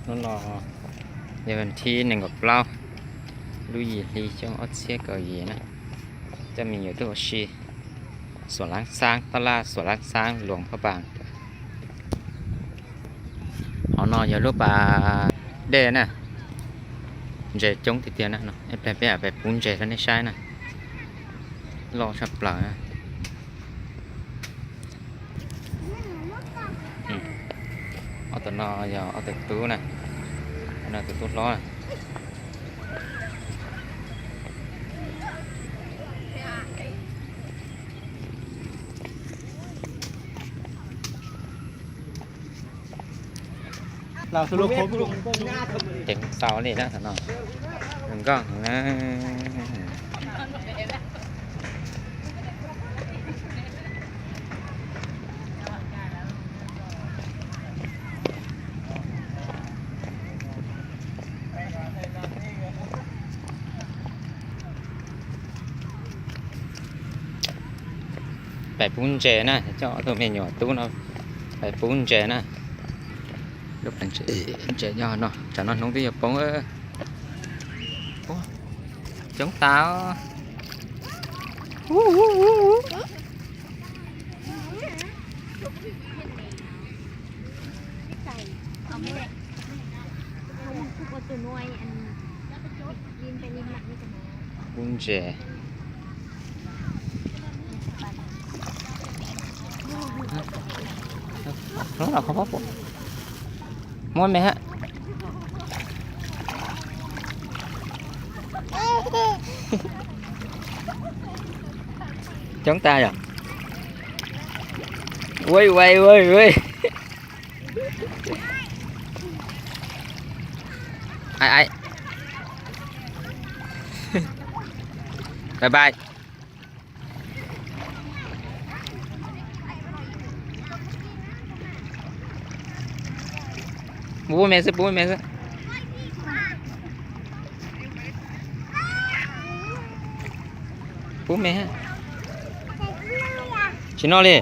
Hnub no yog thib nees nkaum plaub lub yim hli xyoo ob txhiab kaum yim na. Coj me nyuam tuaj ua si xuam laab xaab, taj laj xuam laab xaab Luas Phaj Npaas. Hov no yog lub pas dej na, ntses coob tiag tiag na. Ib pliag peb pais pub ntses rau nej saib na, loj tshaj plaws na. Ob tug no yog ob tug tub na, no tus tub hlob na. Ceev xau li na, thaum no nkoj na. Pais pub ntses na, coj ob tug me nyuam tub no pais pub ntses na. Ntses nyob no, tsam no hnub twb yuav poob. Coob tas. Pub ntses. Muab me hab. Coob tas yom. Ua ua ua ua. Ai ai. Bye bye. Pub me xwb, pub me xwb. Pub me. Tsis noj li.